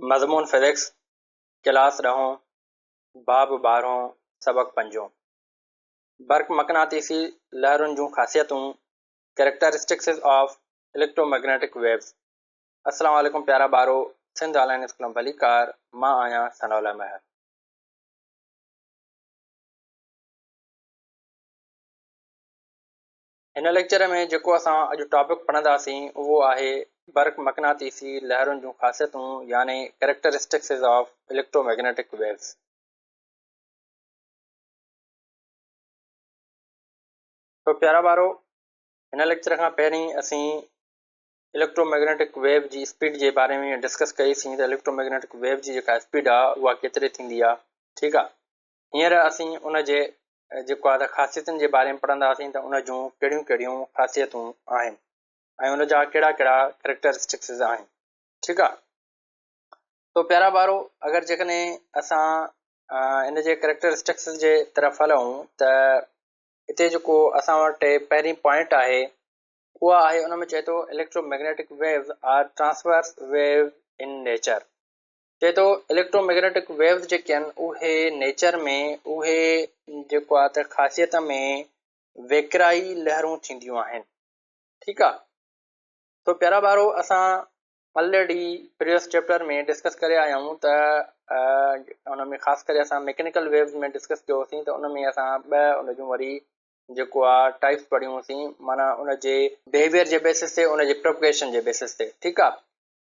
مضمون physics, class ڏهون، باب ٻارهون، سبق پنجون. برق مقناطيسي لهرن جون خاصيتون، Characteristics of Electromagnetic Waves. السلام عليڪم پيارا ٻارو، سنڌ آن لائين اسڪول ۾ ڀليڪار، مان آهيان ثناء الله مهر. هن ليڪچر ۾ جيڪو اسان اڄ ٽاپڪ پڙهنداسين اهو آهي برق مقناطيسي لهرن جون خاصيتون يعني Characteristics of Electromagnetic Waves. تو پيارا ٻارو هن ليڪچر کان پهرين اسين اليڪٽرو مئگنيٽڪ ويو جي اسپيڊ جي باري ۾ ڊسڪس ڪئي سين ته اليڪٽرو مئگنيٽڪ ويو جي جيڪا اسپيڊ آهي اها ڪيتري ٿيندي آهي ٺيڪ آهي هينئر اسين ان جي جيڪو آهي ته خاصيتن جي باري ۾ پڙهنداسين ته ان جون ڪهڙيون ڪهڙيون خاصيتون آهن ۽ ان جا ڪهڙا ڪهڙا ڪريڪٽرسٽڪسز آهن ٺيڪ آهي تو پيارا ٻارو اگر جيڪڏهن اسان ان جي ڪريڪٽرسٽڪسز جي طرف هلون ته هتي جيڪو اسان وٽ پهرين پوائنٽ آهي اها آهي ان ۾ چئي ٿو electromagnetic waves are transverse wave in nature چئي ٿو اليڪٽرو مئگنيٽڪ ويوز جيڪي آهن اهي نيچر ۾ اهي جيڪو آهي ته خاصيت ۾ ويڪرائي لهرون ٿينديون آهن ٺيڪ آهي تو پيارا ٻارو اسان آلريڊي پريويس چيپٽر ۾ ڊسڪس ڪري آيا آهيون ته ان ۾ خاص ڪري اسان ميڪينيڪل ويوز ۾ ڊسڪس ڪيوسين ته ان ۾ اسان ٻه ان جون وري جيڪو آ ٽائپس پڙهيونسين معنيٰ ان جي بيهيويئر جي بيسس تي ان جي پروپگيشن جي بيسس تي ٺيڪ آ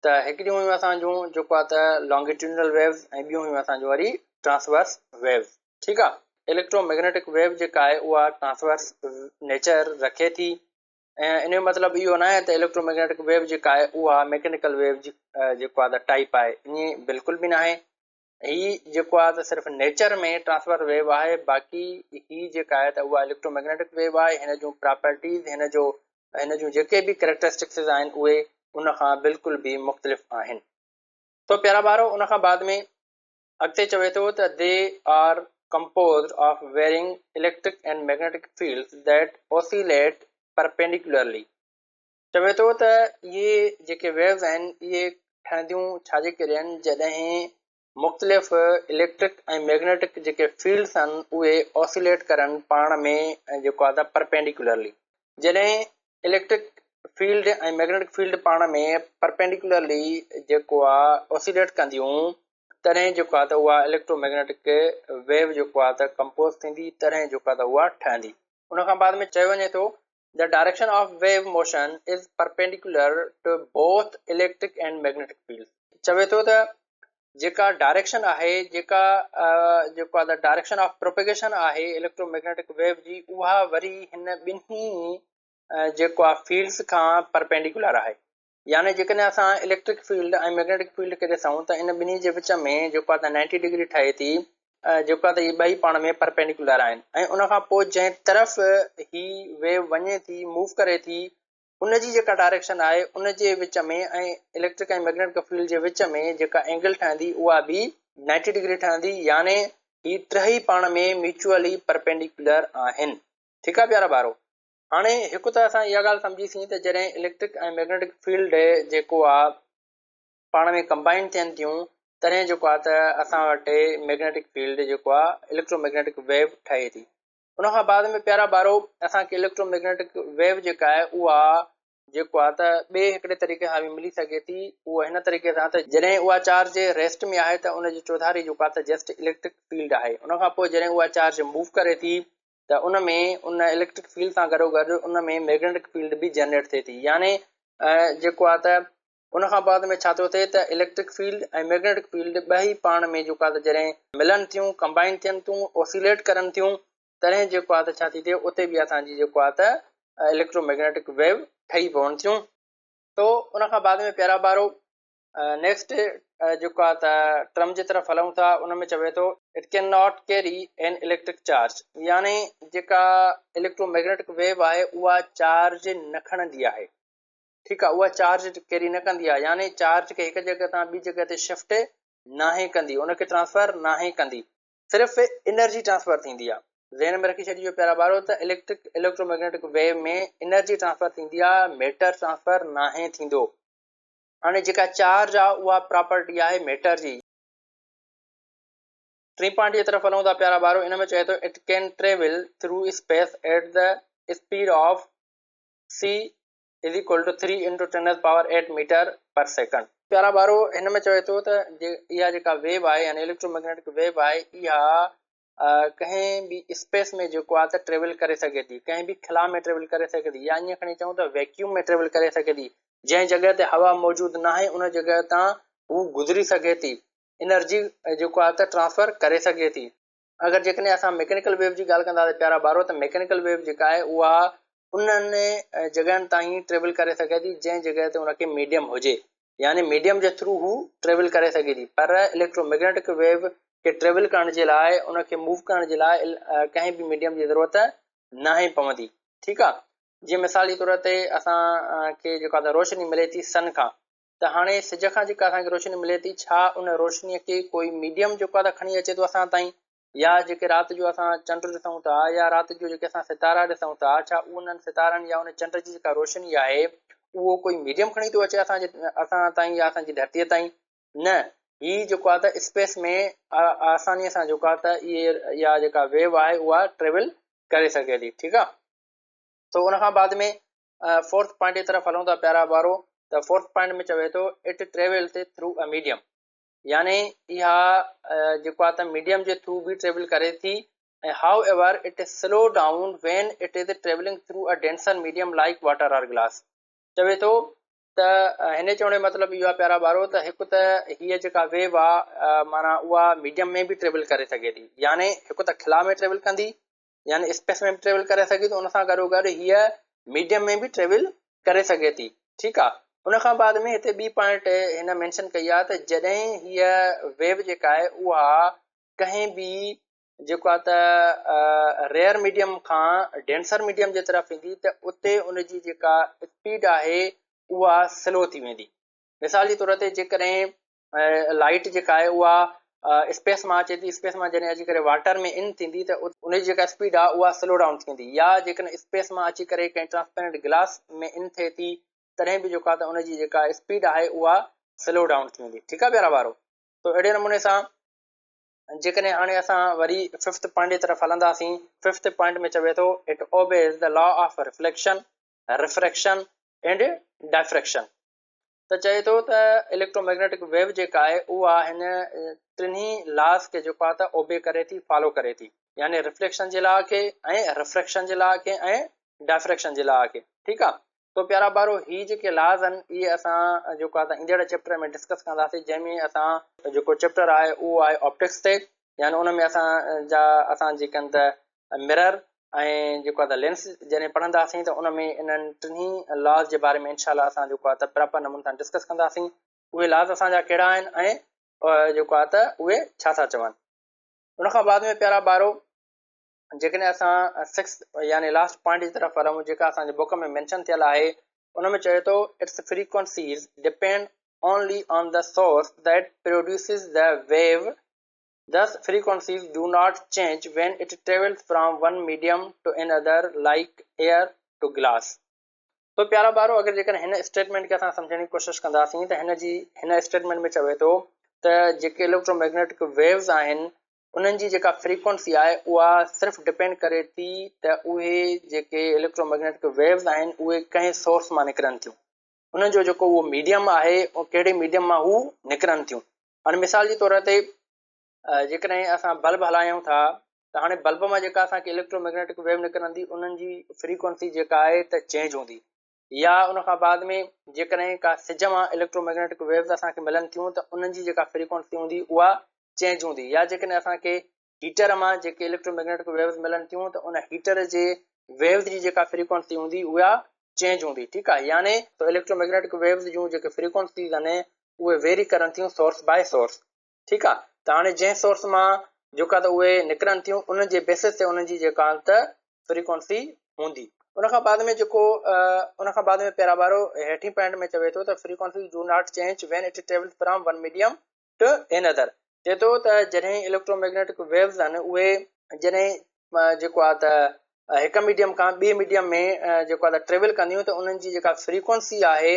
ته هڪڙيون هيون اسان جون جيڪو آ ته لانگيٽيونل ويوز ۽ ٻيون هيون اسان جون وري ٽرانسورس ويوز ٺيڪ آ. اليڪٽرو مئگنيٽڪ ويو جيڪا آهي اها ٽرانسورس نيچر رکي ٿي ۽ ان جو مطلب اهو ناهي ته اليڪٽرو مئگنيٽڪ ويو جيڪا آهي اها ميڪينيڪل ويو جي جيڪو آ ته ٽائپ آهي ائين بلڪل به ناهي هي جيڪو آهي ته صرف نيچر ۾ ٽرانسفر ويو آهي باقي هي جيڪا آهي ته اها اليڪٽرو مئگنيٽڪ ويو آهي هن جون پراپرٽيز هن جو هن جون جيڪي به ڪريڪٽرسٽڪسز آهن اهي ان کان بلڪل به مختلف آهن تو پيارا ٻارو ان کان بعد ۾ اڳتي چوي ٿو ته they are composed of varying electric and magnetic fields that oscillate perpendicularly چوي ٿو ته اهي جيڪي ويوز آهن اهي ٺهنديون ڇا جي ڪري آهن جڏهن مختلف اليڪٽرڪ ۽ مئگنيٽڪ جيڪي فيلڊس آهن اهي اوسيليٽ ڪرن پاڻ ۾ جيڪو آهي ته پرپينڊيڪولرلي جڏهن اليڪٽرڪ فيلڊ ۽ مئگنيٽڪ فيلڊ پاڻ ۾ پرپينڊيڪولرلي جيڪو آهي اوسيليٽ ڪنديون تڏهن جيڪو آهي ته اها اليڪٽرو مئگنيٽڪ ويو جيڪو آهي ته ڪمپوز ٿيندي تڏهن جيڪو آهي ته اها ٺهندي ان کان بعد ۾ چيو وڃي ٿو The direction of wave motion is perpendicular to both electric and magnetic fields. چوي ٿو ته جيڪا ڊائريڪشن آهي جيڪا جيڪو آهي ڊائريڪشن آف پروپيگيشن آهي اليڪٽرو ميگنيٽڪ ويو جي اها وري هن ٻنهي جيڪو آهي فيلڊس کان پرپينڊيڪولر آهي يعني جيڪڏهن اسان اليڪٽرڪ فيلڊ ۽ مئگنيٽڪ فيلڊ کي ڏسون ته ان ٻنهي جي وچ ۾ جيڪو آهي ته نائنٽي ڊگري ٺهي ٿي جيڪو آهي ته اهي ٻئي پاڻ ۾ پرپينڊيڪولر آهن ۽ ان کان پوء جنهن طرف هي ويو وڃي ٿي موو ڪري ٿي ان جي جيڪا ڊائريڪشن آهي ان جي وچ ۾ ۽ اليڪٽرڪ ۽ مئگنيٽڪ فيلڊ جي وچ ۾ جيڪا اينگل ٺهندي اها به نائنٽي ڊگري ٺهندي يعني هي ٽئي پاڻ ۾ ميوچوئلي پرپينڊيڪولر آهن ٺيڪ آهي پيارا ٻارو هاڻي هڪ ته اسان اها ڳالهه سمجهي سين ته جڏهن اليڪٽرڪ ۽ مئگنيٽڪ فيلڊ جيڪو آ پاڻ ۾ ڪمبائن ٿين ٿيون تڏهن جيڪو آ ته اسان وٽ مئگنيٽڪ فيلڊ جيڪو آ اليڪٽرو مئگنيٽڪ ويو ٺهي ٿي ان کان بعد ۾ پيارا ٻارو اسان کي اليڪٽرو مئگنيٽڪ ويو جيڪا آهي اها جيڪو آ ته ٻئي هڪڙي طريقي سان به ملي سگهي ٿي اهو هن طريقي سان ته جڏهن اها چارج ريسٽ ۾ آهي ته ان جي چوڌاري جيڪو آ ته جسٽ اليڪٽرڪ فيلڊ آهي ان کان پوء جڏهن اها چارج موو ڪري ٿي ته ان ۾ ان اليڪٽرڪ فيلڊ سان گڏو گڏ ان ۾ ميگنيٽڪ فيلڊ به جنريٽ ٿئي ٿي يعني جيڪو آهي ته ان کان بعد ۾ ڇا ٿو ٿئي ته اليڪٽرڪ فيلڊ ۽ ميگنيٽڪ فيلڊ ٻئي پاڻ ۾ جيڪو آهي ته جڏهن ملن ٿيون ڪمبائن ٿين ٿيون اوسيليٽ ڪرن ٿيون تڏهن جيڪو آهي ته ڇا ٿي ٿئي اتي به اسان جي جيڪو آهي ته اليڪٽرو ميگنيٽڪ ويو ٺهي پون ٿيون. تو ان کان بعد ۾ پيارا ٻارو نيڪسٽ جيڪو آهي ته ٽرم جي طرف هلون ٿا ان ۾ چوي ٿو it can not carry an electric charge يعني جيڪا اليڪٽرو ميگنيٽڪ ويو آهي اها چارج نه کڻندي آهي ٺيڪ آهي اها چارج ڪيري نه ڪندي آهي يعني چارج کي هڪ جڳهه تان ٻي جڳهه تي شفٽ ناهي ڪندي ان کي ٽرانسفر ناهي ڪندي صرف انرجي ٽرانسفر ٿيندي آهي ذهن ۾ رکي ڇڏجو پيارا ٻارو ته اليڪٽرڪ اليڪٽرو ميگنيٽڪ ويو ۾ انرجي ٽرانسفر ٿيندي آهي ميٽر ٽرانسفر ناهي ٿيندو. هاڻي جيڪا چارج آ اها پراپرٽي آهي ميٽر جي. ٽين پوائنٽ جي طرف هلون ٿا پيارا ٻارو ان ۾ چئي ٿو it can travel through space at the speed of C is equal to 3 into 10 raise power 8 metre per second. پيارا ٻارو هن ۾ چوي ٿو ته اها جيڪا ويو آهي يعني اليڪٽرو ميگنيٽڪ ويو آهي اها ڪنهن به اسپيس ۾ جيڪو آهي ته ٽريول ڪري سگهي ٿي، ڪنهن به خلا ۾ ٽريول ڪري سگهي ٿي يا ائين کڻي چئون ته ويڪيوم ۾ ٽريول ڪري سگهي ٿي، جنهن جڳهه تي هوا موجود ناهي ان جڳهه تان هو گذري سگهي ٿي، انرجي جيڪو آهي ته ٽرانسفر ڪري سگهي ٿي. اگر جيڪڏهن اسان ميڪينيڪل ويو جي ڳالهه ڪنداسين پيارا ٻارو ته ميڪينيڪل ويو جيڪا آهي اها انهن جڳهن تائين ٽريول ڪري سگهي ٿي جنهن جڳهه تي ان کي ميڊيم هجي يعني ميڊيم جي ٿرو هو ٽريول ڪري سگهي ٿي پر اليڪٽرو ميگنيٽڪ ويو کي ٽريول ڪرڻ جي لاء ان کي موو ڪرڻ جي لاء ڪنهن به ميڊيم جي ضرورت ناهي پوندي ٺيڪ آهي جيئن مثال جي طور تي اسان کي جيڪا روشني ملي ٿي سن کان ته هاڻي سج کان جيڪا اسان کي روشني ملي ٿي ڇا ان روشنيء کي ڪوئي ميڊيم جيڪو آهي ته کڻي اچي ٿو اسان تائين يا جيڪي رات جو اسان چنڊ ڏسون ٿا يا رات جو جيڪي اسان ستارا ڏسون ٿا ڇا انهن ستارن يا ان چنڊ جي جيڪا روشني آهي اهو ڪوئي ميڊيم کڻي ٿو اچي اسان جي اسان تائين يا اسان جي ڌرتيء تائين؟ نه هي جيڪو آهي ته اسپيس ۾ آسانيء سان جيڪو آهي ته اهي اها جيڪا ويو آهي اها ٽريول ڪري سگهي ٿي ٺيڪ آهي سو ان کان بعد ۾ فورٿ پوائنٽ جي طرف هلون ٿا پيارا ٻارو ته فورٿ پوائنٽ ۾ چوي ٿو it travels through a medium يعني اها جيڪو آهي ته ميڊيم جي ٿرو به ٽريول ڪري ٿي ۽ however it slow down when it is travelling through a denser medium like water or glass چوي ٿو ته هن چوڻ جو مطلب اهو آهي پيارا ٻارو ته هڪ ته هيء جيڪا ويو آهي معنيٰ اها ميڊيم ۾ به ٽريول ڪري سگهي ٿي يعني هڪ ته خلا ۾ ٽريول ڪندي يعني اسپيس ۾ به ٽريول ڪري سگهي ٿي ان سان گڏو گڏ هيء ميڊيم ۾ به ٽريول ڪري سگهي ٿي ٺيڪ آ ان کان بعد ۾ هتي ٻي پوائنٽ هن مينشن ڪئي آ ته جڏهن هيء ويو جيڪا آهي اها ڪنهن به جيڪو آ ته ريئر ميڊيم کان ڊينسر ميڊيم جي طرف ايندي ته اتي ان جي جيڪا اسپيڊ آهي اها سلو ٿي ويندي مثال جي طور تي جيڪڏهن لائيٽ جيڪا آهي اها اسپيس مان اچي ٿي اسپيس مان جڏهن اچي ڪري واٽر ۾ ان ٿيندي ته ان جي جيڪا اسپيڊ آهي اها سلو ڊائون ٿي ويندي يا جيڪڏهن اسپيس مان اچي ڪري ڪنهن ٽرانسپيرنٽ گلاس ۾ ان ٿئي ٿي تڏهن به جيڪو آهي ته ان جي جيڪا اسپيڊ آهي اها سلو ڊائون ٿي ويندي ٺيڪ آهي پيارا ٻارو تو اهڙي نموني سان جيڪڏهن هاڻي اسان وري ففٿ پوائنٽ جي طرف هلنداسين ففٿ پوائنٽ ۾ چوي ٿو it obeys the law of reflection refraction and diffraction ته چئي ٿو ته اليڪٽرو مئگنيٽڪ ويو جيڪا آهي اها هن ٽنهي لاز کي جيڪو آهي ته اوبي ڪري ٿي فالو ڪري ٿي يعني رفليڪشن جي لا کي ۽ رفريڪشن جي لا کي ۽ ڊائفريڪشن جي لا کي ٺيڪ آهي تو پيارا ٻارو هي جيڪي لاز آهن اهي اسان جيڪو آهي ته ايندڙ چيپٽر ۾ ڊسڪس ڪنداسين جنهن ۾ اسان جيڪو چيپٽر آهي اهو آهي آپٽڪس تي يعني ان ۾ اسان جا اسان جيڪن ته مرر ۽ جيڪو آهي ته لينس جڏهن پڙهنداسين ته ان ۾ انهن ٽنهي لاز جي باري ۾ انشاء الله اسان جيڪو آهي ته پراپر نموني سان ڊسڪس ڪنداسين اهي لاز اسان جا ڪهڙا آهن ۽ جيڪو آهي ته اهي ڇا ٿا چون ان کان بعد ۾ پيارا ٻارو جيڪڏهن اسان سڪس يعني لاسٽ پوائنٽ جي طرف هلون جيڪا اسان جي بڪ ۾ مينشن ٿيل آهي ان ۾ چوي ٿو its frequencies depend only on the source that produces the wave Thus, frequencies do not change when it travels from one medium to another like air to glass. تو پيارا ٻارو اگر جيڪڏهن هن اسٽيٽمينٽ کي اسان سمجهڻ جي ڪوشش ڪنداسين ته هن جي هن اسٽيٽمينٽ ۾ چوي ٿو ته جيڪي اليڪٽرو ميگنيٽڪ ويوز آهن انهن جي جيڪا فريڪوئنسي آهي اها صرف ڊپينڊ ڪري ٿي ته اهي جيڪي اليڪٽرو ميگنيٽڪ ويوز آهن اهي ڪنهن سورس مان نڪرن ٿيون انهن جو جيڪو اهو ميڊيم آهي ڪهڙي ميڊيم مان هو نڪرن ٿيون هاڻي مثال جي طور تي جيڪڏهن اسان بلب هلايون ٿا ته هاڻي بلب مان جيڪا اسان کي اليڪٽرو ميگنيٽڪ ويو نڪرندي انهن جي فريڪوئنسي جيڪا آهي ته چينج هوندي يا ان کان بعد ۾ جيڪڏهن ڪا سج مان اليڪٽرو ميگنيٽڪ ويوز اسان کي ملن ٿيون ته انهن جي جيڪا فريڪوئنسي هوندي اها چينج هوندي يا جيڪڏهن اسان کي هيٽر مان جيڪي اليڪٽرو ميگنيٽڪ ويوز ملن ٿيون ته ان هيٽر جي ويوز جي جيڪا فريڪوئنسي هوندي اها چينج هوندي ٺيڪ آهي يعني ته اليڪٽرو ميگنيٽڪ ويوز جون جيڪي فريڪوئنسيز آهن اهي ويري ڪرن ٿيون سورس باء سورس ٺيڪ آ ته هاڻي جنهن سورس مان جيڪا ته اهي نڪرن ٿيون انهن جي بيسس تي انهن جي جيڪا ته فريڪوئنسي هوندي ان کان بعد ۾ جيڪو ان کان بعد ۾ پيرا ٻارو هيٺين پوائنٽ ۾ چوي ٿو ته frequency do not change when it travels from one medium to another چئي ٿو ته جڏهن اليڪٽرو ميگنيٽڪ ويوز آهن اهي جڏهن جيڪو آ ته هڪ ميڊيم کان ٻي ميڊيم ۾ جيڪو آ ته ٽريول ڪنديون ته انهن جي جيڪا فريڪوئنسي آهي.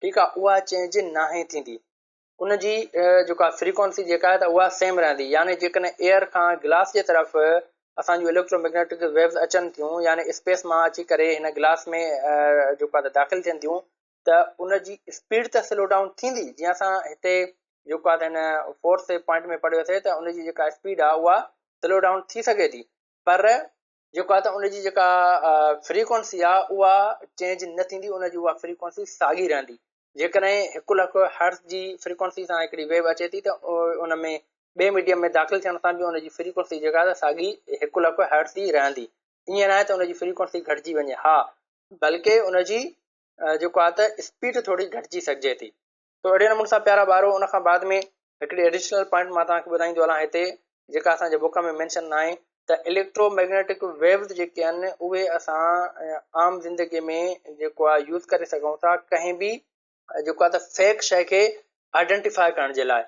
ٺيڪ آ اها چينج ناهي ٿيندي ان جي جيڪا فريڪوئنسي جيڪا آهي ته اها سيم رهندي يعني جيڪڏهن ايئر کان گلاس جي طرف اسان جون اليڪٽرو ميگنيٽڪ ويوز اچن ٿيون يعني اسپيس مان اچي ڪري هن گلاس ۾ جيڪو آهي داخل ٿين ٿيون ته ان جي اسپيڊ ته سلو ڊائون ٿيندي جيئن اسان هتي جيڪو آهي هن فورٿ پوائنٽ ۾ پڙهيوسي ته ان جي جيڪا اسپيڊ آهي اها سلو ڊائون ٿي سگهي ٿي پر جيڪو آهي ته ان جي جيڪا فريڪوئنسي آهي اها چينج نه ٿيندي ان جي اها فريڪوئنسي ساڳي رهندي جيڪڏهن هڪ لک هرٽز جي فريڪوئنسي سان هڪڙي ويو اچي ٿي ته ان ۾ ٻئي ميڊيم ۾ داخل ٿيڻ سان به ان جي فريڪوئنسي جيڪا آهي ساڳي هڪ لک هرٽز ئي رهندي ائين ناهي ته ان جي فريڪوئنسي گهٽجي وڃي ها بلڪه ان جي جيڪو آهي ته اسپيڊ ٿوري گهٽجي سگهجي ٿي تو اهڙي نموني سان پيارا ٻارو ان کان بعد ۾ هڪڙي ايڊيشنل پوائنٽ مان توهان کي ٻڌائيندو هلان هتي جيڪا اسان جي بڪ ۾ مينشن ناهي ته اليڪٽرو ميگنيٽڪ ويوز جيڪي آهن اهي اسان عام زندگي ۾ جيڪو آهي يوز ڪري سگهون ٿا ڪنهن به جيڪو آهي ته فيڪ شيء کي آئيڊنٽيفاء ڪرڻ جي لاء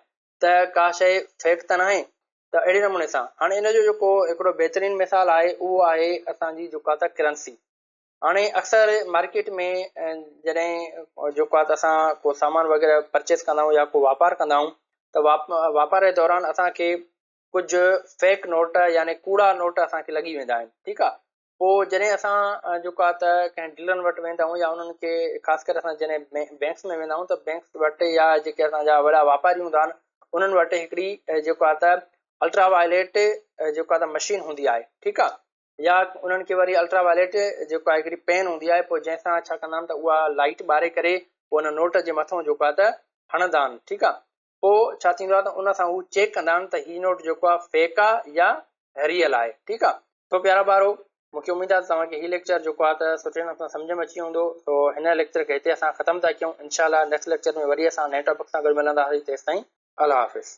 ته ڪا شيء فيڪ ته ناهي ته اهڙي نموني سان هاڻي ان جو جيڪو هڪڙو بهترين مثال آهي اهو آهي اسان جي جيڪو آهي ته ڪرنسي هاڻي اڪثر مارڪيٽ ۾ جڏهن جيڪو آهي ته اسان ڪو سامان وغيره پرچيز ڪندا آهيون يا ڪو واپار ڪندا آهيون ته واپار جي دوران اسان کي ڪجهه فيڪ نوٽ يعني ڪوڙا نوٽ اسان کي لڳي ويندا آهن ٺيڪ آهي پوء جڏهن اسان جيڪو آهي ته ڪنهن ڊيلرن وٽ ويندا آهيون يا انهن کي خاص ڪري اسان جڏهن بينڪس ۾ ويندا آهيون ته بينڪس وٽ يا جيڪي اسان جا وڏا واپاري هوندا آهن انهن وٽ هڪڙي جيڪو آهي ته الٽرا وائليٽ جيڪو آهي ته مشين هوندي آهي ٺيڪ آهي يا انهن کي وري الٽرا وائليٽ جيڪو آهي هڪڙي پين هوندي آهي پوء جنهن سان ڇا ڪندا آهن ته اها لائيٽ ٻاري ڪري پوء ان نوٽ جي مٿو جيڪو آهي ته هڻندا آهن ٺيڪ آهي پوء ڇا ٿيندو آهي ته ان سان هو چيڪ ڪندا آهن ته هي نوٽ جيڪو آهي فيڪ آهي يا ريئل آهي ٺيڪ آهي سو پيارا ٻارو مون کي اميد آهي ته توهان کي هي ليڪچر جيڪو آهي ته سٺي نموني سان سمجهه ۾ اچي ويو هوندو سو هن ليڪچر کي هتي اسان ختم ٿا ڪيون انشاء الله نيڪسٽ ليڪچر ۾ وري اسان نئين ٽاپڪ سان گڏ ملنداسين تيستائين الله حافظ.